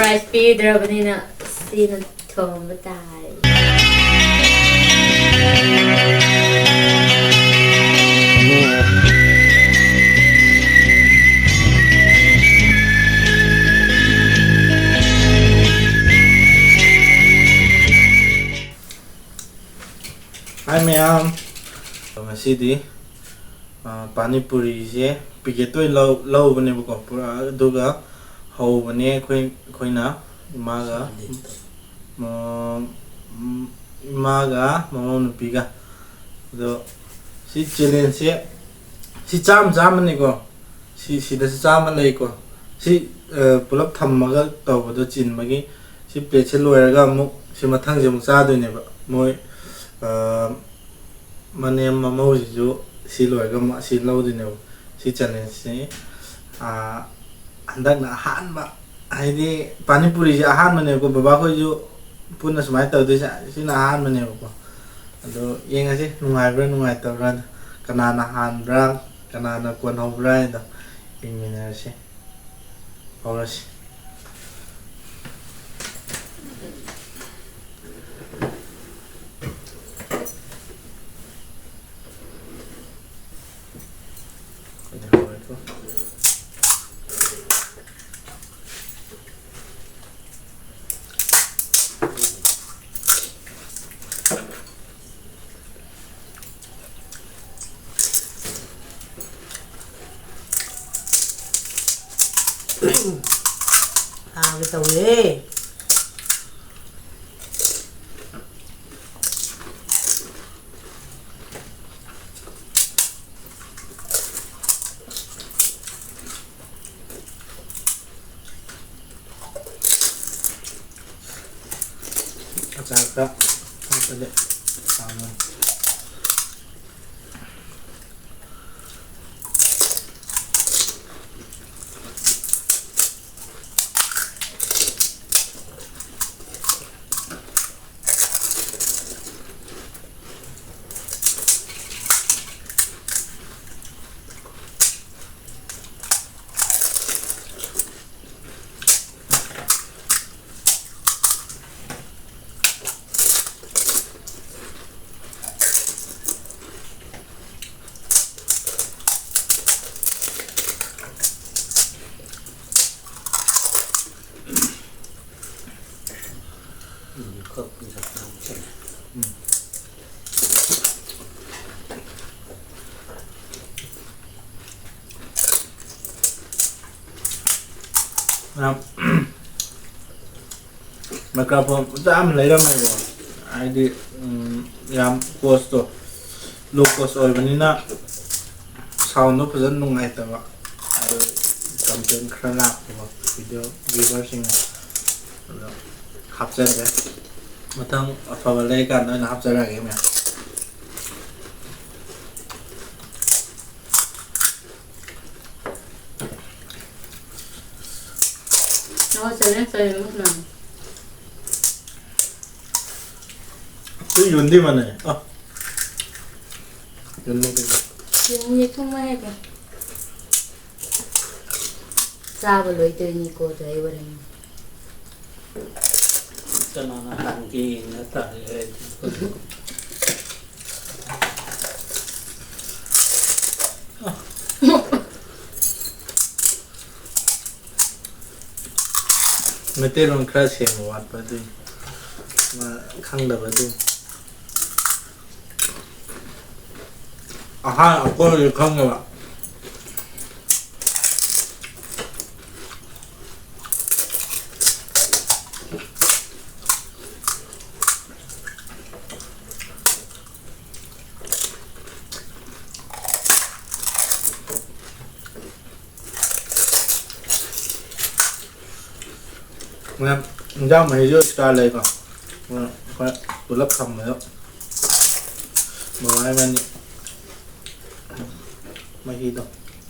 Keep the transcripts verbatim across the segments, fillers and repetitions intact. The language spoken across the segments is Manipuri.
ꯄ꯭ꯔꯥꯏꯖ ꯄꯤꯗ꯭ꯔꯕꯅꯤꯅ ꯁꯤꯅ ꯊꯣꯡꯕ ꯇꯥꯔꯦ꯫ Hi ꯃꯌꯥꯝ, ꯉꯁꯤꯗꯤ ꯑ, ꯄꯥꯅꯤꯄꯨꯔꯤꯁꯦ ꯄꯤꯀꯦꯠꯇ ꯑꯣꯏꯅ ꯂꯧ-, ꯂꯧꯕꯅꯦꯕꯀꯣ꯫ ꯄꯨꯔꯥ ꯑꯗꯨꯒ ꯍꯧꯕꯅꯦ ꯑꯩꯈꯣꯏ, ꯑꯩꯈꯣꯏꯅ ꯏꯃꯥꯒ, ꯃ-, ꯏꯃꯥꯒ ꯃꯃꯧ ꯅꯨꯄꯤꯒ꯫ ꯑꯗꯣ ꯁꯤ ꯆꯦꯂꯦꯟꯖꯁꯦ, ꯁꯤ ꯆꯥꯝꯃ ꯆꯥꯝꯃꯅꯤꯀꯣ꯫ ꯁꯤ, ꯁꯤꯗꯁꯨ ꯆꯥꯝꯃ ꯂꯩꯀꯣ꯫ ꯁꯤ, ꯑ, ꯄꯨꯂꯞ ꯊꯝꯃꯒ ꯇꯧꯕꯗꯣ ꯆꯤꯟꯕꯒꯤ ꯁꯤ ꯄ꯭ꯂꯦꯠꯁꯦ ꯂꯣꯏꯔꯒ ꯑꯃꯨꯛ ꯁꯤ ꯃꯊꯪꯁꯦ ꯑꯃꯨꯛ ꯆꯥꯗꯣꯏꯅꯦꯕ꯫ ꯃꯣꯏ, ꯑ, ꯃꯅꯦꯝ ꯃꯃꯧꯁꯤꯁꯨ ꯁꯤ ꯂꯣꯏꯔꯒ ꯑꯃꯨꯛ ꯑꯁꯤ ꯂꯧꯗꯣꯏꯅꯦꯕ꯫ ꯁꯤ ꯆꯦꯂꯦꯟꯖꯁꯤ, ꯑꯥ, ꯍꯟꯗꯛꯅ ꯑꯍꯥꯟꯕ, ꯍꯥꯏꯗꯤ ꯄꯥꯅꯤꯄꯨꯔꯤꯁꯦ ꯑꯍꯥꯟꯕꯅꯦꯕꯀꯣ꯫ ꯕꯕꯥꯈꯣꯏꯁꯨ ꯄꯨꯟꯅ ꯁꯨꯃꯥꯏꯅ ꯇꯧꯗꯣꯏꯁꯦ ꯁꯤꯅ ꯑꯍꯥꯟꯕꯅꯦꯕꯀꯣ꯫ ꯑꯗꯣ ꯌꯦꯡꯉꯁꯤ ꯅꯨꯡꯉꯥꯏꯕ꯭ꯔꯥ ꯅꯨꯡꯉꯥꯏꯇꯕ꯭ꯔꯥ, ꯀꯅꯥꯅ ꯍꯥꯟꯕ꯭ꯔꯥ, ꯀꯅꯥꯅ ꯀꯣꯟꯍꯧꯕ꯭ꯔꯥ ꯍꯥꯏꯗꯣ ꯌꯦꯡꯃꯤꯟꯅꯔꯁꯤ꯫ ꯍꯧꯔꯁꯤ꯫ ꯍꯥꯎꯒꯦ ꯇꯧꯋꯦ꯫ ꯑꯆꯥꯔ ꯈꯔ ꯍꯥꯞꯄꯗꯤ ꯍꯥꯎꯅꯤ꯫ ꯈꯛ ꯄꯨꯖꯔꯛꯄ ꯌꯥꯝ ꯆꯠꯂꯦ꯫ ꯎꯝ꯫ ꯌꯥꯝ ꯃꯥꯏꯀ꯭ꯔꯣꯐꯣꯟ ꯃꯆꯥ ꯑꯃ ꯂꯩꯔꯝꯃꯦꯀꯣ, ꯍꯥꯏꯗꯤ, ꯎꯝ, ꯌꯥꯝ ꯀꯣꯁꯇꯣ ꯂꯣ ꯀꯣꯁ ꯑꯣꯏꯕꯅꯤꯅ ꯁꯥꯎꯟꯗꯣ ꯐꯖꯅ ꯅꯨꯡꯉꯥꯏꯇꯕ, ꯑꯗꯨ ꯀꯝꯄ꯭ꯂꯦꯟ ꯈꯔ ꯂꯥꯛꯄꯀꯣ ꯚꯤꯗꯤꯑꯣ ꯚ꯭ꯌꯨꯋꯔꯁꯤꯡꯅ꯫ ꯑꯗꯣ ꯍꯥꯞꯆꯗ꯭ꯔꯦ, ꯃꯊꯪ ꯑꯐꯕ ꯂꯩꯔꯀꯥꯟꯗ ꯑꯣꯏꯅ ꯍꯥꯞꯆꯔꯛꯑꯒꯦ ꯃꯌꯥꯝ꯫ ꯑꯩꯈꯣꯏ ꯌꯣꯟꯗꯤ ꯃꯥꯟꯅꯩ꯫ ꯑ꯫ ꯌꯣꯟꯕ ꯀꯩꯅꯣ? ꯌꯦꯊꯨꯝ ꯍꯥꯏꯒꯦ꯫ ꯆꯥꯕ ꯂꯣꯏꯗꯣꯏꯅꯤꯀꯣ ꯑꯗꯣ ꯑꯩ ꯋꯥꯔꯦꯝ꯫ ꯀꯅꯥꯅ ꯍꯥꯟꯒꯦ ꯌꯦꯡꯅ ꯇꯥꯔꯦ ꯑꯩꯗꯤ꯫ ꯃꯩꯇꯩꯂꯣꯟ ꯈꯔ ꯁꯦꯡꯕ ꯋꯥꯠꯄ ꯑꯗꯨꯏ꯫ ꯃꯥ ꯈꯪꯗꯕ ꯑꯗꯨꯏ꯫ ꯑꯍꯥꯟ ꯑꯀꯣꯟꯕꯗꯤ ꯈꯪꯉꯦꯕ꯫ ꯃꯌꯥꯝ ꯏꯟꯖꯥꯡ ꯃꯍꯤꯁꯨ extra ꯂꯩꯀꯣ꯫ ꯑꯗꯨꯅ ꯑꯩꯈꯣꯏ ꯄꯨꯂꯞ ꯊꯝꯕꯗ ꯅꯨꯡꯉꯥꯏꯔꯝꯃꯅꯤ꯫ ꯃꯍꯤꯗꯣ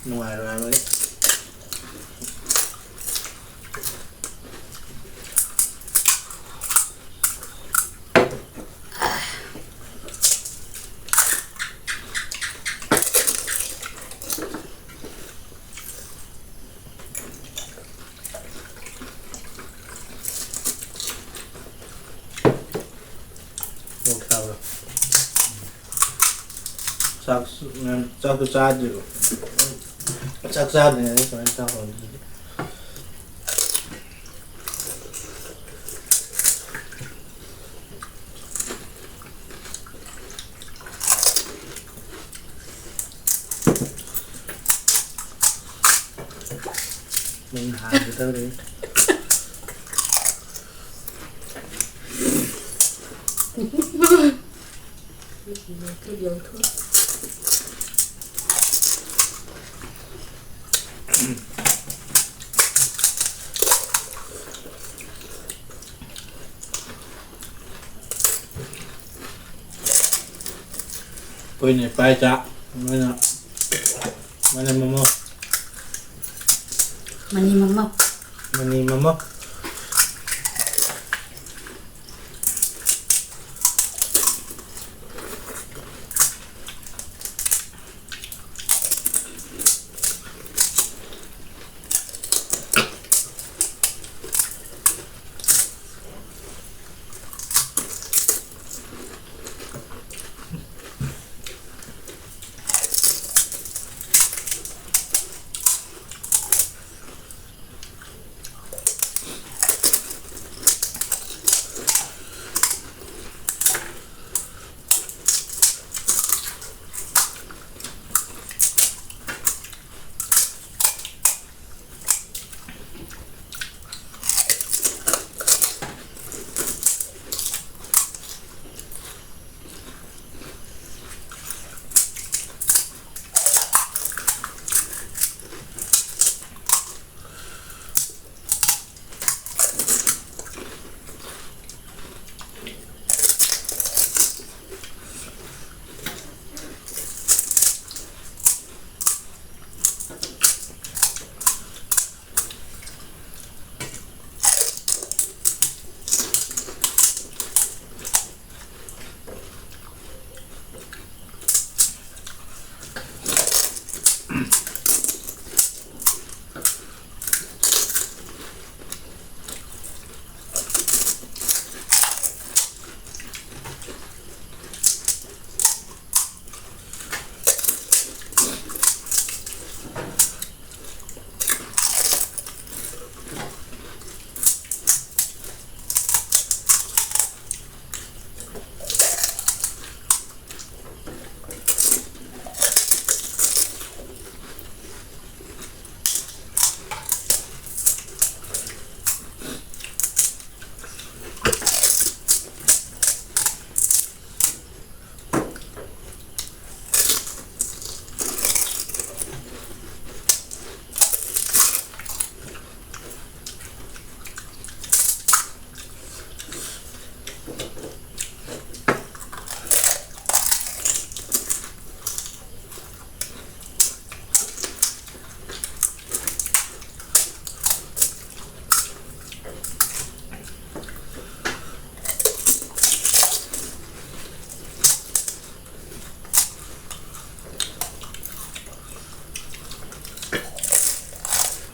ꯅꯨꯡꯉꯥꯏꯔꯣꯏ ꯍꯥꯏꯕꯒꯤ꯫ ꯑꯣꯛ ꯆꯥꯕ꯭ꯔꯣ? ꯆꯥꯛꯁꯨ, ꯆꯥꯛꯁꯨ ꯆꯥꯗ꯭ꯔꯤꯕꯣ? ꯆꯥꯛ ꯆꯥꯗ꯭ꯔꯤꯉꯩꯗ ꯀꯃꯥꯏꯅ ꯆꯥꯛ ꯍꯧꯔꯝꯗꯣꯏꯅꯣ? ꯊꯝꯒꯗꯧꯔꯦ꯫ ꯑꯩꯈꯣꯏꯅ ꯏꯄꯥ ꯏꯆꯥ, ꯃꯣꯏꯅ, ꯃꯣꯏꯅ ꯃꯃꯧ꯫ ꯃꯅꯤ ꯃꯃꯧ꯫ ꯃꯅꯤ ꯃꯃꯧ꯫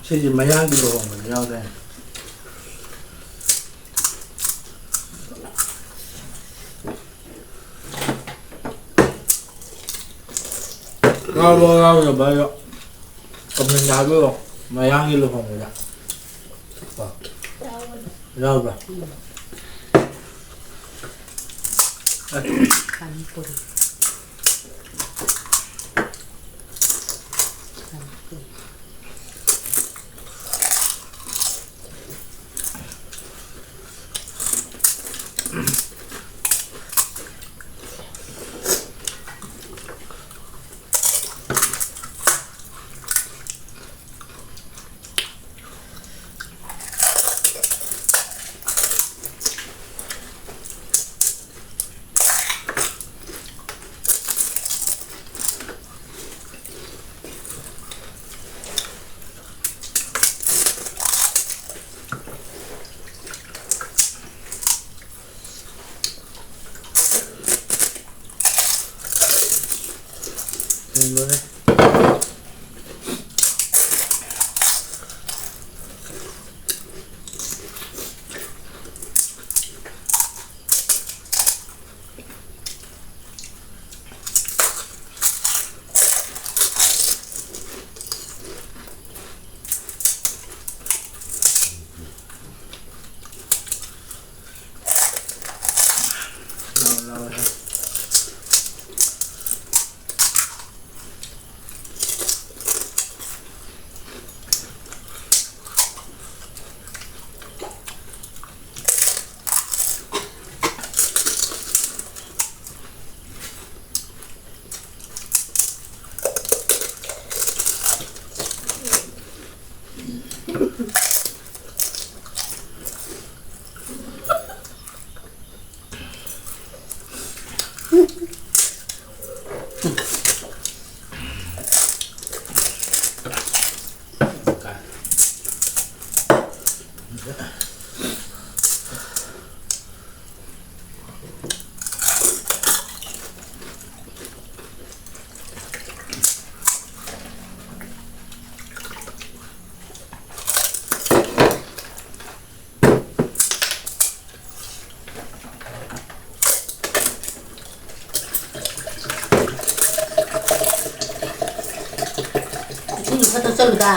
ꯁꯤꯁꯦ ꯃꯌꯥꯡꯒꯤ ꯂꯨꯍꯣꯡꯕꯗ ꯌꯥꯎꯗꯣꯏꯅꯦ꯫ ꯌꯥꯎꯕ ꯌꯥꯎꯗꯕ ꯍꯥꯏꯗꯣ comment ꯊꯥꯕꯤꯔꯣ꯫ ꯃꯌꯥꯡꯒꯤ ꯂꯨꯍꯣꯡꯕꯗ꯫ ꯀꯣ? ꯌꯥꯎꯕ꯭ꯔꯥ? ꯇꯧꯗ꯫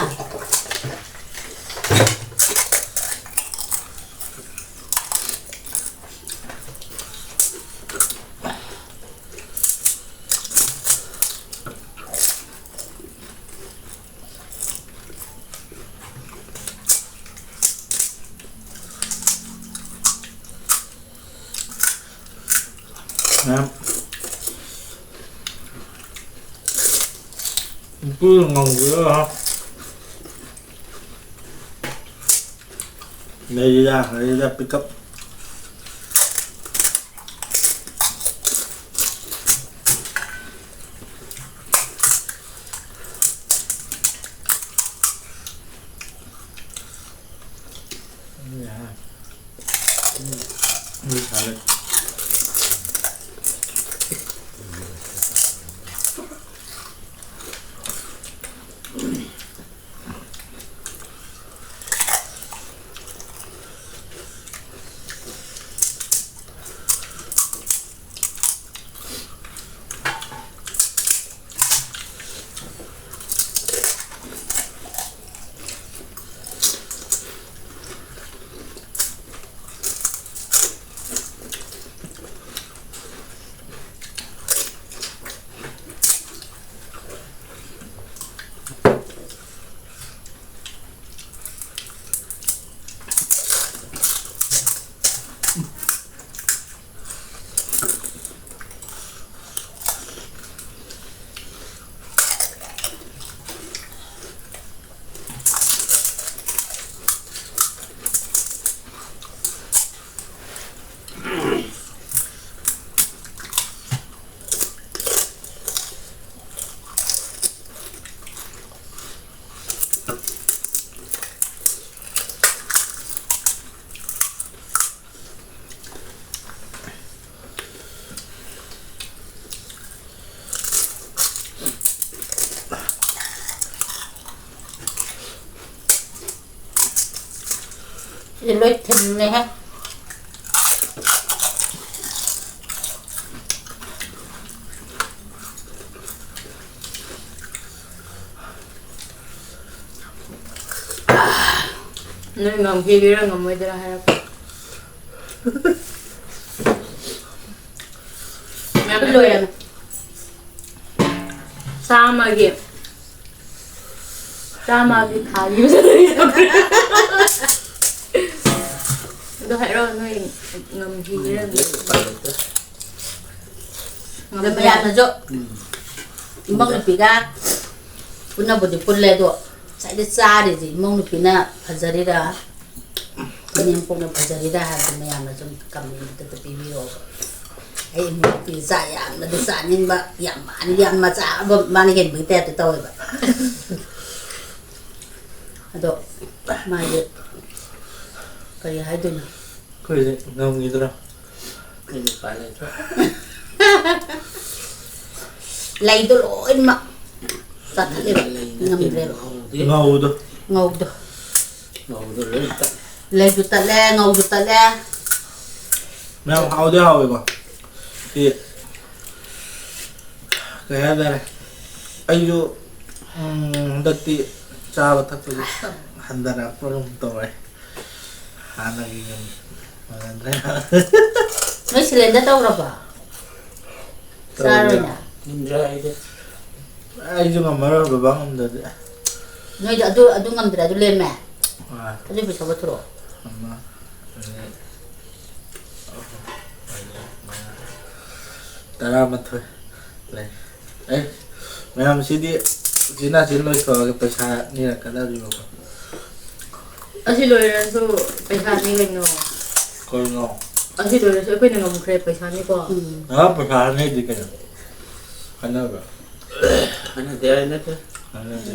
ꯎꯄꯨ ꯉꯧꯕꯗꯣ ꯂꯩꯔꯤꯗ, ꯂꯩꯔꯤꯗ, pickup꯫ ꯁꯤꯗꯤ ꯂꯣꯏ ꯊꯤꯜꯂꯦꯍꯦ꯫ ꯅꯣꯏ ꯉꯝꯈꯤꯒꯦꯔꯥ ꯉꯝꯃꯣꯏꯗ꯭ꯔꯥ ꯍꯥꯏꯔꯛꯄ꯫ ꯃꯌꯥꯝ ꯂꯣꯏꯔꯦ꯫ ꯆꯥꯝꯃꯒꯤ, ꯆꯥꯝꯃꯒꯤ ꯊꯥꯈꯤꯕꯗꯣ꯫ ꯑꯗꯣ ꯍꯥꯏꯔꯛꯑꯣ, ꯅꯣꯏ ꯉꯝꯈꯤꯒꯦꯔꯥ? ꯑꯗꯣ ꯃꯌꯥꯝꯅꯁꯨ ꯏꯃꯧ ꯅꯨꯄꯤꯒ ꯄꯨꯟꯅꯕꯨꯗꯤ ꯄꯨꯜꯂꯦ, ꯑꯗꯣ ꯉꯁꯥꯏꯗ ꯆꯥꯔꯤꯁꯦ ꯏꯃꯧ ꯅꯨꯄꯤꯅ ꯐꯖꯔꯤꯔꯥ, ꯏꯅꯦꯝꯄꯣꯛꯅ ꯐꯖꯔꯤꯔꯥ ꯍꯥꯏꯕꯗꯣ ꯃꯌꯥꯝꯅ ꯁꯨꯝ ꯀꯃꯦꯟꯇ ꯄꯤꯕꯤꯔꯣꯕ꯫ ꯑꯩ ꯏꯃꯧ ꯅꯨꯄꯤ ꯆꯥꯛ ꯌꯥꯝꯅꯗꯤ ꯆꯥꯅꯤꯡꯕ, ꯌꯥꯝ ꯃꯥꯅ ꯌꯥꯝ ꯃꯆꯥ ꯑꯃ ꯃꯥꯅ ꯍꯦꯟꯕꯒꯤ ꯇꯥꯏꯞꯇ ꯇꯧꯋꯦꯕ꯫ ꯑꯗꯣ ꯃꯥꯁꯦ ꯀꯔꯤ ꯍꯥꯏꯗꯣꯏꯅꯣ? ꯑꯩꯈꯣꯏꯁꯦ ꯉꯝꯈꯤꯗ꯭ꯔꯥ? ꯑꯩꯗꯤ ꯎꯄꯥꯏ ꯂꯩꯇ꯭ꯔꯦ꯫ ꯂꯩꯗꯣ ꯂꯣꯏꯅꯃꯛ ꯆꯥꯊꯠꯂꯦꯕ꯫ ꯂꯩ ꯅꯠꯇꯦ, ꯉꯝꯗ꯭ꯔꯦꯕ꯫ ꯉꯧꯗꯦ꯫ ꯉꯧꯗꯣ꯫ ꯉꯧꯗꯣ꯫ ꯉꯧꯗꯣ ꯂꯣꯏ ꯇꯠ-, ꯂꯩꯁꯨ ꯇꯠꯂꯦ, ꯉꯧꯁꯨ ꯇꯠꯂꯦ꯫ ꯃꯌꯥꯝ ꯍꯥꯎꯗꯤ ꯍꯥꯎꯋꯦꯀꯣ꯫ ꯁꯤ ꯀꯩ ꯍꯥꯏꯇꯥꯔꯦ, ꯑꯩꯁꯨ, ꯎꯝ, ꯍꯟꯗꯛꯇꯤ ꯆꯥꯕ ꯊꯛꯄꯁꯦ ꯈꯤꯇꯪ ꯍꯟꯊꯔꯛꯄꯒꯨꯝ ꯇꯧꯔꯦ꯫ ꯍꯥꯟꯅꯒꯤ ꯃꯥꯟꯅꯗ꯭ꯔꯦ꯫ ꯅꯣꯏ ꯁꯤꯂꯦꯟꯗꯔ ꯇꯧꯔꯕꯣ? ꯇꯧꯔꯦ꯫ ꯆꯥꯔꯣꯏꯅ? ꯉꯝꯗ꯭ꯔꯦ ꯑꯩꯗꯤ꯫ ꯑꯩꯁꯨ ꯉꯝꯃꯔꯣꯏ ꯕꯕꯥ ꯉꯝꯗ꯭ꯔꯗꯤ꯫ ꯅꯣꯏꯗꯤ ꯑꯗꯨ, ꯑꯗꯨ ꯉꯝꯗ꯭ꯔꯦ, ꯑꯗꯨ ꯂꯦꯝꯃꯦ? ꯑꯥ꯫ ꯑꯗꯨ ꯄꯩꯁꯥ ꯄꯨꯊꯣꯔꯛꯑꯣ꯫ ꯑꯃ, ꯑꯅꯤ, ꯑꯍꯨꯝ, ꯃꯔꯤ, ꯃꯉꯥ, ꯇꯔꯥꯃꯥꯊꯣꯏ ꯂꯩ꯫ ꯑꯦ, ꯃꯌꯥꯝ ꯁꯤꯗꯤ ꯎꯆꯤꯟ ꯅꯥꯆꯤꯟ ꯂꯣꯏꯊꯣꯛꯑꯒ ꯄꯩꯁꯥ ꯅꯤꯔꯛꯀꯗꯧꯔꯤꯕꯀꯣ꯫ ꯑꯁꯤ ꯂꯣꯏꯔꯁꯨ ꯄꯩꯁꯥꯅꯤ ꯀꯩꯅꯣ꯫ ꯀꯩꯅꯣ? ꯑꯁꯤ ꯂꯣꯏꯔꯁꯨ ꯑꯩꯈꯣꯏꯅ ꯉꯝꯈ꯭ꯔꯦ ꯄꯩꯁꯥꯅꯤꯀꯣ꯫ ꯎꯝ꯫ ꯉꯔꯥꯡ ꯄꯩꯁꯥ ꯍꯥꯏꯅꯩꯗꯤ ꯀꯩꯅꯣ? ꯍꯥꯏꯅꯕ꯭ꯔꯣ? ꯍꯥꯏꯅꯗꯦ, ꯍꯥꯏꯅꯗꯦ꯫ ꯍꯥꯏꯅꯗꯦ꯫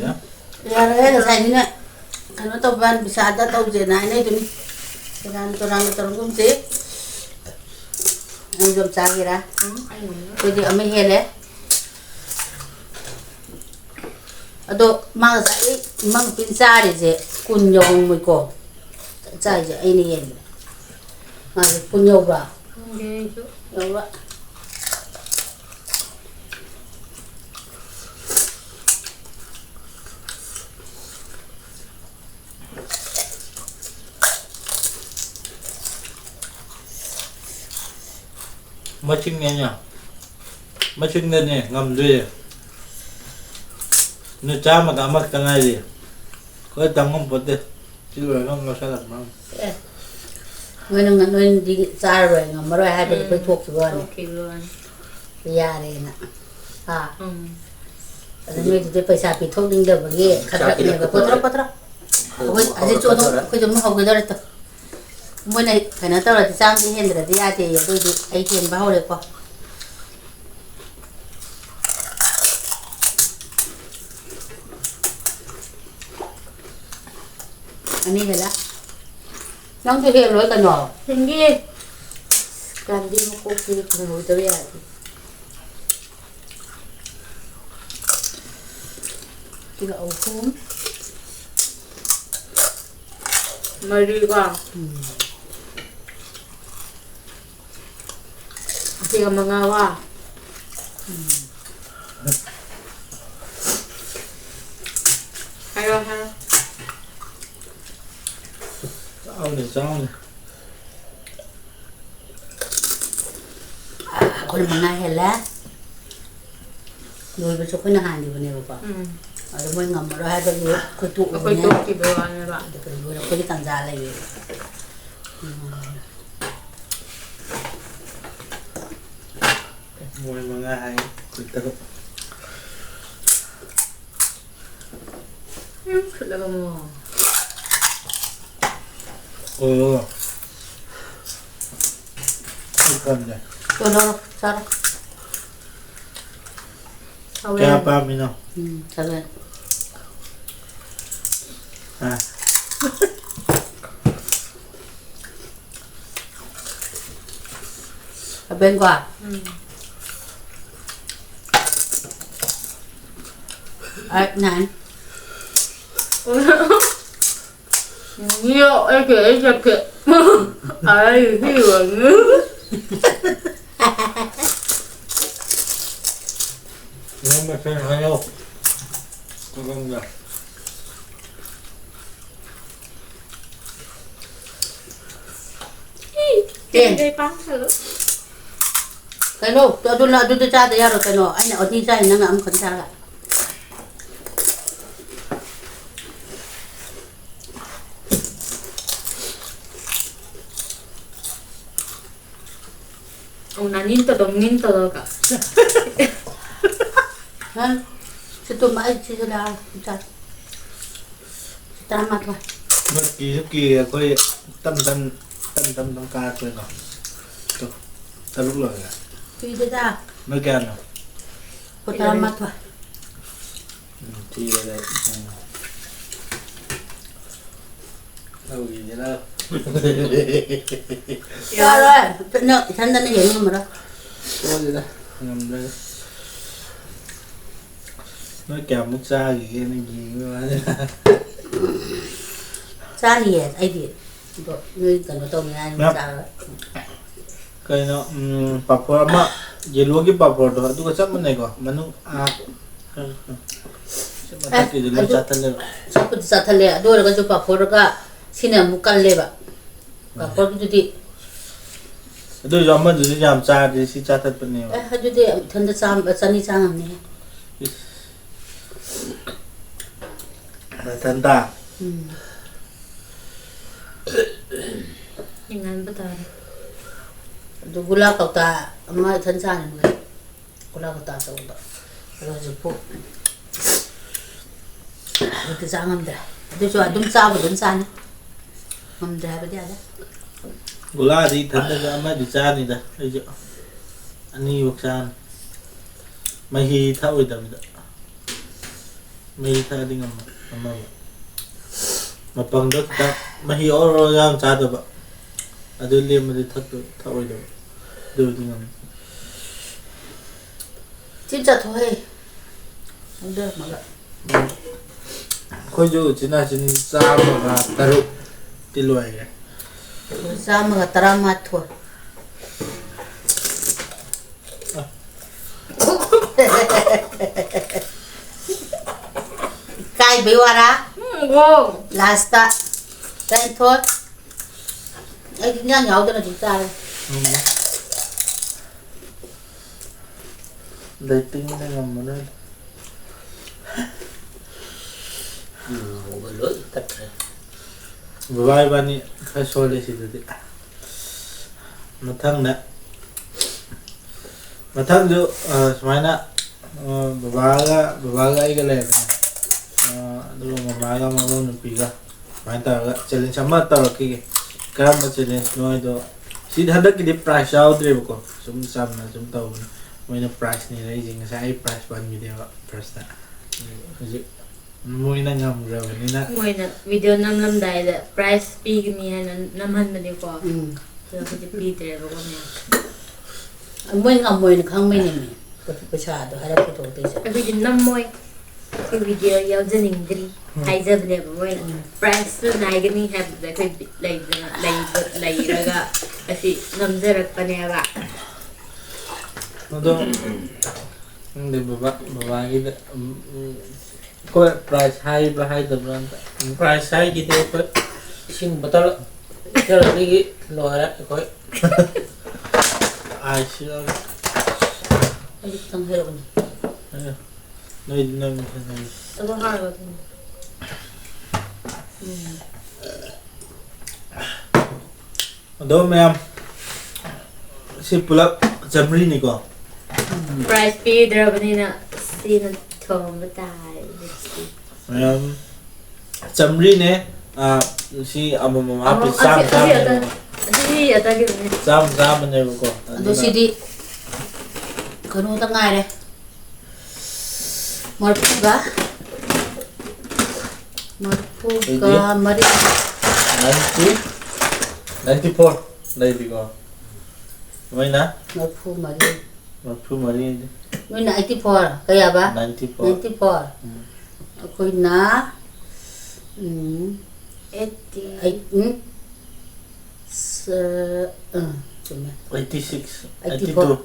ꯌꯥꯔꯦ, ꯉꯁꯥꯏꯅꯤꯅ ꯀꯩꯅꯣ ꯇꯧꯕ, ꯕꯤꯁꯥꯗ ꯇꯧꯁꯦꯅ ꯍꯥꯏꯅꯩꯗꯨꯅꯤ꯫ ꯁꯦꯔꯥꯟ ꯇꯨꯔꯥꯟꯒ ꯇꯧꯔꯒꯨꯝꯁꯤ꯫ ꯑꯩ ꯑꯗꯨꯝ ꯆꯥꯒꯦꯔꯥ? ꯎꯝ, ꯑꯩ ꯉꯝꯃꯔꯣꯏ꯫ ꯑꯩꯈꯣꯏꯗꯤ ꯑꯃ ꯍꯦꯜꯂꯦ꯫ ꯑꯗꯣ ꯃꯥ ꯉꯁꯥꯏ ꯏꯃꯥ ꯅꯨꯄꯤꯅ ꯆꯥꯔꯤꯁꯦ ꯀꯨꯟ ꯌꯧꯔꯝꯃꯣꯏꯀꯣ? ꯆꯥꯏꯁꯦ ꯑꯩꯅ ꯌꯦꯡꯕꯗ꯫ ꯃꯥꯁꯦ ꯀꯨꯟ ꯌꯧꯕ꯭ꯔꯥ? ꯈꯪꯗꯦ ꯑꯩꯁꯨ꯫ ꯌꯧꯔꯣꯏ꯫ ꯃꯁꯤꯡꯅꯦꯅꯦ꯫ ꯃꯁꯤꯡꯗꯅꯦ ꯉꯝꯗꯣꯏꯁꯦ꯫ ꯅꯣꯏ ꯆꯥꯝꯃꯒ ꯑꯃꯈꯛꯇ ꯉꯥꯏꯔꯤ꯫ ꯑꯩꯈꯣꯏ ꯇꯝ ꯉꯝꯄꯣꯠꯇꯦ꯫ ꯁꯤ ꯂꯣꯏꯔꯒ ꯑꯃꯨꯛ ꯂꯧꯁꯜꯂꯛꯄ꯭ꯔꯥ ꯈꯪꯗꯦ꯫ ꯑꯦ, ꯅꯣꯏꯅ ꯉ-, ꯅꯣꯏꯅꯗꯤ ꯆꯥꯔꯔꯣꯏ, ꯉꯝꯃꯔꯣꯏ ꯍꯥꯏꯕꯗꯤ ꯎꯝ, ꯑꯩꯈꯣꯏ ꯊꯣꯛꯈꯤꯕ ꯋꯥꯅꯤ꯫ ꯊꯣꯛꯈꯤꯕ ꯋꯥꯅꯤ꯫ ꯌꯥꯔꯦꯅ꯫ ꯍꯥ? ꯎꯝ꯫ ꯑꯗ ꯅꯣꯏꯗꯨꯗꯤ ꯄꯩꯁꯥ ꯄꯤꯊꯣꯛꯅꯤꯡꯗꯕꯒꯤ ꯄꯩꯁꯥ ꯈꯗ꯭ꯔꯛꯅꯦꯕ꯫ ꯄꯤꯔꯛꯀꯗꯧꯔꯦ꯫ ꯀꯣꯊ꯭ꯔꯣ, ꯀꯣꯊ꯭ꯔꯣ꯫ ꯑꯩꯈꯣꯏ ꯍꯧꯖꯤꯛ ꯆꯣꯠꯂꯣ, ꯑꯩꯈꯣꯏꯁꯨ ꯑꯗꯨꯝ ꯍꯧꯒꯗꯧꯔꯦ ꯇꯨ꯫ ꯃꯣꯏꯅ ꯀꯩꯅꯣ ꯇꯧꯔꯗꯤ ꯆꯥꯝꯃꯗꯤ ꯍꯦꯟꯗ꯭ꯔꯗꯤ ꯌꯥꯗꯦꯌꯦ, ꯑꯗꯨꯏꯗꯤ ꯑꯩ ꯍꯦꯟꯕ ꯍꯧꯔꯦꯀꯣ꯫ ꯑꯅꯤ ꯍꯦꯜꯂꯦ꯫ ꯅꯪꯁꯨ ꯍꯦꯜꯂꯣꯏ ꯀꯩꯅꯣ꯫ ꯍꯦꯟꯒꯦ꯫ ꯒꯥꯟꯙꯤ ꯃꯀꯣꯛꯁꯤꯗꯤ ꯐꯪꯍꯧꯗꯕ ꯌꯥꯗꯦ꯫ ꯁꯤꯒ ꯑꯍꯨꯝ꯫ ꯃꯔꯤꯒ꯫ ꯎꯝ꯫ ꯑꯁꯤꯒ ꯃꯉꯥꯒ꯫ ꯎꯝ꯫ ꯍꯥꯏꯔꯣ, ꯍꯥꯏꯔꯣ꯫ ꯆꯥꯎꯅꯦ, ꯆꯥꯎꯅꯦ꯫ ꯑꯩꯈꯣꯏꯅ ꯃꯉꯥ ꯍꯦꯜꯂꯦ꯫ ꯂꯣꯏꯕꯁꯨ ꯑꯩꯈꯣꯏꯅ ꯍꯥꯟꯈꯤꯕꯅꯦꯕꯀꯣ꯫ ꯎꯝ꯫ ꯑꯗꯣ ꯃꯣꯏ ꯉꯝꯃꯔꯣꯏ ꯍꯥꯏꯕꯒꯤ ꯑꯩꯈꯣꯏ ꯑꯩꯈꯣꯏ ꯇꯣꯛꯎꯕꯅꯦ꯫ ꯇꯣꯛꯈꯤꯕꯩ ꯋꯥꯅꯦꯕ꯫ ꯑꯗꯨꯒ ꯂꯣꯏꯔꯛꯄꯒꯤ ꯇꯥꯟꯖꯥ ꯂꯩꯌꯦ꯫ ꯎꯝ꯫ ꯃꯣꯏ ꯃꯉꯥ ꯍꯥꯏ, ꯑꯩꯈꯣꯏ ꯇꯔꯨꯛ꯫ ꯎꯝ, ꯐꯨꯠꯂꯒ ꯑꯃꯨꯛ꯫ ꯑꯣ꯫ ꯑꯩ ꯀꯜꯂꯦ꯫ ꯂꯧꯔꯣ, ꯆꯥꯔꯣ꯫ ꯍꯥꯎꯔꯦ꯫ ꯀꯌꯥ ꯄꯥꯝꯃꯤꯅꯣ? ꯎꯝ, ꯆꯥꯔꯦ꯫ ꯑꯥ꯫ ꯑꯕꯦꯟꯀꯣ꯫ ꯎꯝ꯫ Eight, nine. ꯌꯣ, ꯑꯩ ꯀꯩ, ꯑꯩ ꯆꯠꯀꯦ꯫ ꯑꯩ ꯁꯤ ꯌꯣꯟꯅꯤ꯫ ꯅꯪ ꯃꯁꯦꯟ ꯍꯥꯏꯅꯧ꯫ ꯑꯗꯣꯝꯗ꯫ ꯇꯦꯟ꯫ ꯇꯦꯟꯗꯩ ꯄꯥꯡꯈꯠꯂꯨ꯫ ꯀꯩꯅꯣ? ꯑꯗꯨꯅ ꯑꯗꯨꯗꯤ ꯆꯥꯗ ꯌꯥꯔꯣꯏ ꯀꯩꯅꯣ꯫ ꯑꯩꯅ ꯑꯅꯤ ꯆꯥꯏ, ꯅꯪꯅ ꯑꯃꯈꯛ ꯆꯥꯔꯒ꯫ ꯑꯧ, ꯅꯥꯅꯤꯡ ꯇꯧꯗꯧ, ꯅꯤꯡ ꯇꯧꯗꯧꯒ꯫ ꯅꯪ ꯁꯤ ꯇꯨꯝꯕ ꯑꯩ ꯁꯤꯁꯨ ꯂꯥꯛꯑꯒ ꯆꯥ꯫ ꯇꯔꯥꯃꯥꯊꯣꯏ꯫ ꯃꯣꯏ ꯀꯤꯁꯨ ꯀꯤꯔꯦ ꯑꯩꯈꯣꯏ ꯇꯝ ꯇꯝ, ꯇꯝ ꯇꯝ ꯇꯝ ꯀꯥꯔꯛꯄꯅꯤꯅ꯫ ꯇꯨ, ꯇꯔꯨꯛ ꯂꯣꯏꯔꯦ꯫ ꯀꯤꯗꯦꯗ꯫ ꯅꯣꯏ ꯀꯌꯥꯅꯣ? ꯑꯩꯈꯣꯏ ꯇꯔꯥꯃꯥꯊꯣꯏ꯫ ꯎꯝ, ꯊꯤꯔꯦ꯫ ꯎꯝ꯫ ꯇꯧꯈꯤꯁꯤꯔ? ꯌꯥꯔꯣꯏ꯫ ꯅꯪ ꯏꯊꯟꯗꯅ ꯌꯦꯡ ꯉꯝꯃꯔꯣꯏ꯫ ꯇꯣꯛꯑꯁꯤꯗ, ꯉꯝꯗ꯭ꯔꯦ꯫ ꯅꯣꯏ ꯀꯌꯥꯃꯨꯛ ꯆꯥꯈꯤꯒꯦꯅ ꯌꯦꯡꯕꯩ ꯋꯥꯅꯤ꯫ ꯆꯥꯅꯤꯌꯦ ꯑꯩꯗꯤ꯫ ꯑꯗꯣ ꯅꯣꯏ ꯀꯩꯅꯣ ꯇꯧꯅꯤ ꯍꯥꯏꯅ ꯃꯌꯥꯝ ꯆꯥꯔꯣꯏ꯫ ꯀꯩꯅꯣ, ꯎꯝ, ꯄꯥꯐꯣꯔ ꯑꯃ, ꯌꯦꯂꯣꯒꯤ ꯄꯥꯐꯣꯔꯗꯣ, ꯑꯗꯨꯒ ꯆꯞ ꯃꯥꯟꯅꯩꯀꯣ, ꯃꯅꯨꯡ, ꯑꯥ, ꯁꯤ ꯑꯦ, ꯃꯊꯛꯀꯤꯗꯤ ꯂꯣꯏ ꯑꯗꯨ ꯆꯥꯊꯠꯂꯦꯕ꯫ ꯆꯥꯕꯨꯗꯤ ꯆꯥꯊꯠꯂꯦ, ꯑꯗꯨ ꯑꯣꯏꯔꯒꯁꯨ ꯄꯥꯐꯣꯔꯒ ꯁꯤꯅ ꯑꯃꯨꯛ ꯀꯜꯂꯦꯕ꯫ ꯃꯥꯅꯦ꯫ ꯄꯥꯐꯣꯔꯒꯤꯗꯨꯗꯤ ꯑꯗꯨ ꯑꯣꯏꯔꯁꯨ ꯑꯃꯗꯨꯗꯤ ꯌꯥꯝ ꯆꯥꯔꯗꯤ ꯁꯤ ꯆꯥꯊꯠꯄꯅꯦꯕ꯫ ꯑꯦ, ꯑꯗꯨꯗꯤ ꯏꯊꯟꯗ ꯆꯥꯝ-, ꯆꯅꯤ ꯆꯥ ꯉꯝꯅꯤꯍꯦ꯫ ꯏꯁ꯫ ꯅꯊꯟꯇ? ꯎꯝ꯫ ꯌꯦꯡꯍꯟꯕ ꯇꯥꯔꯦ꯫ ꯑꯗꯨ ꯒꯨꯂꯥ ꯀꯧꯇꯥ ꯑꯃ ꯏꯊꯟ ꯆꯥꯅꯤꯡꯕꯅꯦ꯫ ꯒꯨꯂꯥ ꯀꯧꯇꯥ ꯑꯆꯧꯕꯗꯣ꯫ ꯑꯗꯣ ꯍꯧꯖꯤꯛꯄꯨ ꯍꯧꯖꯤꯛꯇꯤ ꯆꯥ ꯉꯝꯗ꯭ꯔꯦ꯫ ꯑꯗꯨꯁꯨ ꯑꯗꯨꯝ ꯆꯥꯕ ꯑꯗꯨꯝ ꯆꯥꯅꯤ꯫ ꯉꯝꯗ꯭ꯔꯦ ꯍꯥꯏꯕꯗꯤ ꯌꯥꯔꯦ꯫ ꯒꯨꯂꯥꯗꯤ ꯏꯊꯟꯗꯒ ꯑꯃꯗꯤ ꯆꯥꯅꯤꯗ꯫ ꯑꯩꯁꯨ ꯑꯅꯤꯃꯨꯛ ꯆꯥꯅꯤ꯫ ꯃꯍꯤ ꯊꯛꯑꯣꯏꯗꯕꯤꯗ꯫ ꯃꯍꯤ ꯊꯛꯑꯗꯤ ꯉꯝꯃ-, ꯉꯝꯃꯕ꯫ ꯃꯄꯪꯗꯣ ꯈꯤꯇꯪ ꯃꯍꯤ ꯑꯣꯔꯣ ꯑꯣꯔꯣ ꯌꯥꯝ ꯆꯥꯗꯕ꯫ ꯑꯗꯨ ꯂꯦꯝꯃꯗꯤ ꯊꯛꯇ-, ꯊꯛꯑꯣꯏꯗꯕ꯫ ꯑꯗꯨꯕꯨꯗꯤ ꯉꯝꯃꯤ꯫ ꯆꯤꯞ ꯆꯥꯊꯣꯛꯍꯦ꯫ ꯍꯧꯗꯔꯝꯃꯒ꯫ ꯑꯩꯈꯣꯏꯁꯨ ꯎꯆꯤꯟ ꯅꯥꯆꯤꯟ ꯆꯥꯝꯃꯒ ꯇꯔꯨꯛꯇꯤ ꯂꯣꯏꯈ꯭ꯔꯦ꯫ ꯆꯥꯝꯃꯒ ꯇꯔꯥꯃꯥꯊꯣꯏ꯫ ꯏꯀꯥꯏꯕꯩ ꯋꯥꯔꯥ? ꯎꯝ, ꯒꯣ꯫ ꯂꯥꯁꯇ ꯇꯔꯥꯅꯤꯊꯣꯏ꯫ ꯑꯩꯗꯤ ꯏꯟꯖꯥꯡ ꯌꯥꯎꯗꯅ ꯑꯗꯨꯝ ꯆꯥꯔꯦ꯫ ꯎꯝ꯫ ꯗꯥꯏꯇꯤꯡꯅ ꯉꯝꯃꯔꯣꯏ꯫ ꯉꯥꯎꯕ ꯂꯣꯏ ꯇꯠꯈ꯭ꯔꯦ꯫ ꯕꯕꯥ ꯏꯕꯥꯅꯤ ꯈꯔ ꯁꯣꯜꯂꯦ ꯁꯤꯗꯗꯤ꯫ ꯃꯊꯪꯗ, ꯃꯊꯪꯁꯨ, ꯑ, ꯁꯨꯃꯥꯏꯅ, ꯑ, ꯕꯕꯥꯒ, ꯕꯕꯥꯒ ꯑꯩꯒ ꯂꯩꯔꯦ꯫ ꯑ, ꯑꯗꯨꯒ ꯃꯃꯥꯒ ꯃꯃꯧ ꯅꯨꯄꯤꯒ ꯁꯨꯃꯥꯏꯅ ꯇꯧꯔꯒ ꯆꯦꯂꯦꯟꯖ ꯑꯃ ꯇꯧꯔꯛꯈꯤꯒꯦ꯫ ꯀꯔꯝꯕ ꯆꯦꯂꯦꯟꯖꯅꯣ ꯍꯥꯏꯗꯣ, ꯁꯤꯗꯤ ꯍꯟꯗꯛꯀꯤꯗꯤ ꯄ꯭ꯔꯥꯏꯖ ꯌꯥꯎꯗ꯭ꯔꯦꯕꯀꯣ, ꯁꯨꯝ ꯆꯝꯅ ꯁꯨꯝ ꯇꯧꯕꯅꯤ꯫ ꯃꯣꯏꯅ ꯄ꯭ꯔꯥꯏꯖ ꯅꯤꯔꯛꯏꯁꯦ, ꯉꯁꯥꯏ ꯑꯩ ꯄ꯭ꯔꯥꯏꯖ ꯄꯟꯈꯤꯗꯦꯕ ꯐꯥꯔꯁꯇ꯫ ꯍꯧꯖꯤꯛ ꯃꯣꯏꯅ ꯉꯝꯈ꯭ꯔꯕꯅꯤꯅ꯫ ꯃꯣꯏꯅ ꯚꯤꯗꯤꯑꯣ ꯅꯝꯂꯝꯗꯥꯏꯗ ꯄ꯭ꯔꯥꯏꯖ ꯄꯤꯒꯅꯤ ꯍꯥꯏꯅ ꯅꯝꯍꯟꯕꯅꯦꯀꯣ꯫ ꯎꯝ꯫ ꯑꯗꯣ ꯍꯧꯖꯤꯛ ꯄꯤꯗ꯭ꯔꯦꯕꯀꯣ ꯃꯌꯥꯝ꯫ ꯃꯣꯏ ꯉꯝꯃꯣꯏꯅ ꯈꯪꯕꯩꯅꯦꯃꯤ꯫ ꯄꯩꯁꯥꯗꯣ ꯍꯥꯏꯔꯛ ꯄꯨꯊꯣꯛꯇꯣꯏꯁꯦ꯫ ꯑꯩꯈꯣꯏꯗꯤ ꯅꯝꯃꯣꯏ꯫ ꯑꯩꯈꯣꯏ ꯚꯤꯗꯤꯑꯣ ꯌꯥꯎꯖꯅꯤꯡꯗ꯭ꯔꯤ꯫ ꯎꯝ꯫ ꯍꯥꯏꯖꯕꯅꯦꯕ ꯃꯣꯏꯅ꯫ ꯎꯝ꯫ ꯄ꯭ꯔꯥꯏꯖꯁꯨ ꯅꯥꯏꯒꯅꯤ ꯍꯥꯏꯕꯗꯨꯗ ꯑꯩꯈꯣꯏ ꯕꯤꯠ ꯂꯩꯗꯅ ꯂꯩꯕ-, ꯂꯩꯔꯒ ꯑꯁꯤ ꯅꯝꯖꯔꯛꯄꯅꯦꯕ꯫ ꯑꯗꯣ ꯈꯪꯗꯦ ꯕꯕꯥ, ꯕꯕꯥꯒꯤꯗ, ꯎꯝ, ꯎꯝ, ꯑꯩꯈꯣꯏ ꯄ꯭ꯔꯥꯏꯖ ꯍꯥꯏꯕ꯭ꯔꯥ ꯍꯥꯏꯗꯕ꯭ꯔꯥ ꯑꯝꯇ꯫ ꯄ꯭ꯔꯥꯏꯖ ꯍꯥꯏꯈꯤꯗꯦ ꯑꯩꯈꯣꯏ꯫ ꯏꯁꯤꯡ ꯕꯣꯇꯜ ꯂꯤꯇꯔ ꯑꯅꯤꯒꯤ ꯂꯣꯏꯔꯦ ꯑꯩꯈꯣꯏ꯫ ꯑꯥꯏꯁ ꯌꯥꯎꯔꯦ꯫ ꯑꯩ ꯈꯤꯇꯪ ꯍꯩꯔꯛꯎꯅꯦ꯫ ꯑꯦ, ꯅꯣꯏꯗꯤ ꯅꯣꯏ ꯃꯈꯜ ꯈꯜꯂꯤ꯫ ꯑꯗꯣ ꯍꯥꯏꯔꯒ ꯑꯗꯨꯝ꯫ ꯎꯝ꯫ ꯑꯗꯣ ꯃꯌꯥꯝ, ꯁꯤ ꯄꯨꯂꯞ ꯆꯥꯃꯔꯤꯅꯤꯀꯣ? ꯄ꯭ꯔꯥꯏꯖ ꯄꯤꯗ꯭ꯔꯕꯅꯤꯅ ꯁꯤꯅ ꯊꯣꯡꯕ ꯇꯥꯔꯦ꯫ ꯃꯌꯥꯝ, ꯆꯥꯃꯔꯤꯅꯦ꯫ ꯑꯥ, ꯁꯤ ꯑꯃꯃꯝ ꯍꯥꯞꯄꯤ, ꯑꯃꯃꯝ, ꯆꯥꯝꯃ, ꯑꯁꯤ, ꯑꯁꯤ ꯆꯥꯝꯃꯅꯦꯕ꯫ ꯑꯇ-, ꯑꯁꯤ ꯑꯇꯒꯤꯗꯨꯅꯦ꯫ ꯆꯥꯝꯃ, ꯆꯥꯝꯃꯅꯦꯕꯀꯣ꯫ ꯑꯗꯣ ꯑꯗꯨꯅ ꯁꯤꯗꯤ ꯀꯩꯅꯣꯗ ꯉꯥꯏꯔꯦ꯫ ꯃꯔꯐꯨꯒ, ꯃꯔꯐꯨꯒ ꯑꯗꯨꯗꯤ ꯃꯔꯤ꯫ Ninety, ninety four ꯂꯩꯔꯤꯀꯣ? ꯃꯣꯏꯅ ꯃꯔꯐꯨ ꯃꯔꯤ꯫ ꯃꯔꯐꯨ ꯃꯔꯤ꯫ ꯅꯣꯏꯅ eighty four, ꯀꯌꯥꯕ? Ninety four꯫ Ninety four꯫ ꯎꯝ꯫ ꯑꯩꯈꯣꯏꯅ, ꯎꯝ, eighty꯫ Eight, ꯎꯝ, ꯁ-, ꯑ, ꯆꯨꯝꯃꯦ꯫ Eighty six, eighty four꯫ Eighty two꯫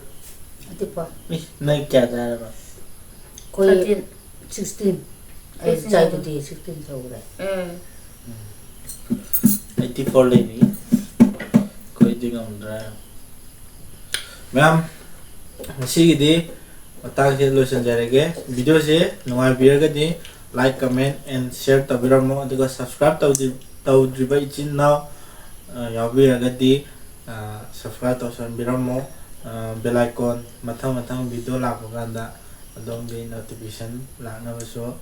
Eighty four꯫ ꯏꯁ, ꯅꯪ ꯀꯌꯥ ꯆꯥꯔꯕ? ꯑꯩꯈꯣꯏ thirteen꯫ Sixteen꯫ ꯑꯩ sixteen꯫ ꯆꯥꯏꯗꯨꯗꯤ sixteen ꯁꯧꯈ꯭ꯔꯦ꯫ ꯎꯝ꯫ Eighty four ꯂꯩꯔꯤ꯫ ꯑꯩꯈꯣꯏꯗꯤ ꯉꯝꯗ꯭ꯔꯦ꯫ ꯃꯌꯥꯝ, ꯉꯁꯤꯒꯤꯗꯤ ꯃꯇꯥꯡꯁꯤꯗ ꯂꯣꯏꯁꯤꯟꯖꯔꯒꯦ꯫ ꯚꯤꯗꯤꯑꯣꯁꯦ ꯅꯨꯡꯉꯥꯏꯕꯤꯔꯒꯗꯤ like, comment and share ꯇꯧꯕꯤꯔꯝꯃꯣ꯫ ꯑꯗꯨꯒ subscribe ꯇꯧꯗ꯭ꯔꯤ-, ꯇꯧꯗ꯭ꯔꯤꯕ ꯏꯆꯤꯟ ꯏꯅꯥꯎ, ꯑ, ꯌꯥꯎꯕꯤꯔꯒꯗꯤ, ꯑ, subscribe ꯇꯧꯁꯟꯕꯤꯔꯝꯃꯣ꯫ ꯑ, bell icon ꯃꯊꯪ ꯃꯊꯪ ꯚꯤꯗꯤꯑꯣ ꯂꯥꯛꯄ ꯀꯥꯟꯗ ꯑꯗꯣꯝꯒꯤ notification ꯂꯥꯛꯅꯕꯁꯨ,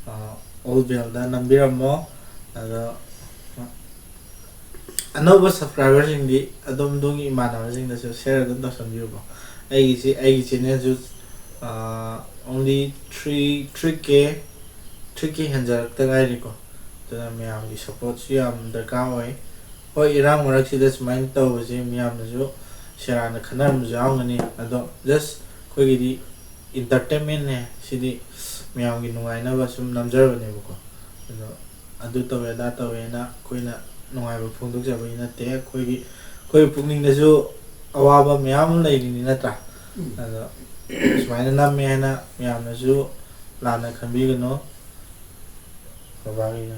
ꯑ, all bellꯗ ꯅꯝꯕꯤꯔꯝꯃꯣ꯫ ꯑꯗꯣ ꯑꯅꯧꯕ subscriberꯁꯤꯡꯗꯤ ꯑꯗꯣꯝ ꯑꯗꯣꯝꯒꯤ ꯏꯃꯥꯟꯅꯕꯁꯤꯡꯗꯁꯨ share ꯑꯗꯨꯝ ꯇꯧꯁꯟꯕꯤꯌꯨꯀꯣ꯫ ꯑꯩꯒꯤꯁꯤ, ꯑꯩꯒꯤ channelꯁꯨ, ꯑ, only three, three K, three K ꯍꯦꯟꯖꯔꯛꯇ ꯉꯥꯏꯔꯤꯀꯣ꯫ ꯑꯗꯨꯅ ꯃꯌꯥꯝꯒꯤ supportꯁꯨ ꯌꯥꯝ ꯗꯔꯀꯥꯔ ꯑꯣꯏ꯫ ꯍꯣꯏ, ꯏꯔꯥꯡ ꯃꯔꯛꯁꯤꯗ ꯁꯨꯃꯥꯏꯅ ꯇꯧꯕꯁꯦ ꯃꯌꯥꯝꯅꯁꯨ ꯁꯦꯔꯥꯟꯅ ꯈꯟꯅꯔꯝꯕꯁꯨ ꯌꯥꯎꯔꯝꯒꯅꯤ꯫ ꯑꯗꯣ just ꯑꯩꯈꯣꯏꯒꯤꯗꯤ entertainmentꯅꯦ, ꯁꯤꯗꯤ ꯃꯌꯥꯝꯒꯤ ꯅꯨꯡꯉꯥꯏꯅꯕ ꯁꯨꯝ ꯅꯝꯖꯕꯅꯦꯕꯀꯣ꯫ ꯑꯗꯣ ꯑꯗꯨ ꯇꯧꯋꯦ ꯑꯗꯥ ꯇꯧꯋꯦꯅ ꯑꯩꯈꯣꯏꯅ ꯅꯨꯡꯉꯥꯏꯕ ꯐꯣꯡꯗꯣꯛꯆꯕꯒꯤ ꯅꯠꯇꯦ꯫ ꯑꯩꯈꯣꯏꯒꯤ, ꯑꯩꯈꯣꯏ ꯄꯨꯛꯅꯤꯡꯗꯁꯨ ꯑꯋꯥꯕ ꯃꯌꯥꯝ ꯑꯃ ꯂꯩꯔꯤꯅꯤ, ꯅꯠꯇ꯭ꯔꯥ? ꯑꯗꯣ ꯁꯨꯃꯥꯏꯅ ꯅꯝꯃꯦ ꯍꯥꯏꯅ ꯃꯌꯥꯝꯅꯁꯨ ꯂꯥꯟꯅ ꯈꯟꯕꯤꯒꯅꯨ꯫ ꯕꯕꯥꯒꯤ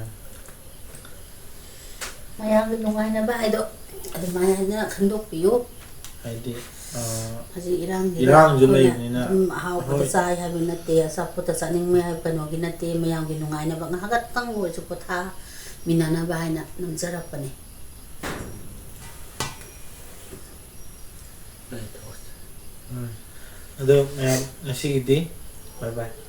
ꯃꯌꯥꯝꯒꯤ ꯅꯨꯡꯉꯥꯏꯅꯕ ꯍꯥꯏꯗꯣ ꯑꯗꯨꯃꯥꯏꯅ ꯈꯟꯗꯣꯛꯄꯤꯌꯨ꯫ ꯍꯥꯏꯗꯤ, ꯑ, ꯍꯧꯖꯤꯛ ꯏꯔꯥꯡꯁꯤꯅ ꯏꯔꯥꯡꯁꯨ ꯑꯩꯈꯣꯏꯅ ꯂꯩꯕꯅꯤꯅ, ꯑꯗꯨꯝ ꯑꯍꯥꯎꯕꯗ ꯍꯣꯏ꯫ ꯆꯥꯏ ꯍꯥꯏꯕ ꯅꯠꯇꯦ, ꯑꯆꯥꯄꯣꯠꯇ ꯆꯥꯅꯤꯡꯕ ꯍꯥꯏꯕ ꯀꯩꯅꯣꯒꯤ ꯅꯠꯇꯦ, ꯃꯌꯥꯝꯒꯤ ꯅꯨꯡꯉꯥꯏꯅꯕ ꯉꯥꯏꯍꯥꯛꯇꯪ ꯑꯣꯏꯔꯁꯨ ꯄꯣꯊꯥꯃꯤꯟꯅꯅꯕ ꯍꯥꯏꯅ ꯅꯝꯖꯔꯛꯄꯅꯦ꯫ ꯑꯗꯣ ꯃꯌꯥꯝ ꯉꯁꯤꯒꯤꯗꯤ bye bye꯫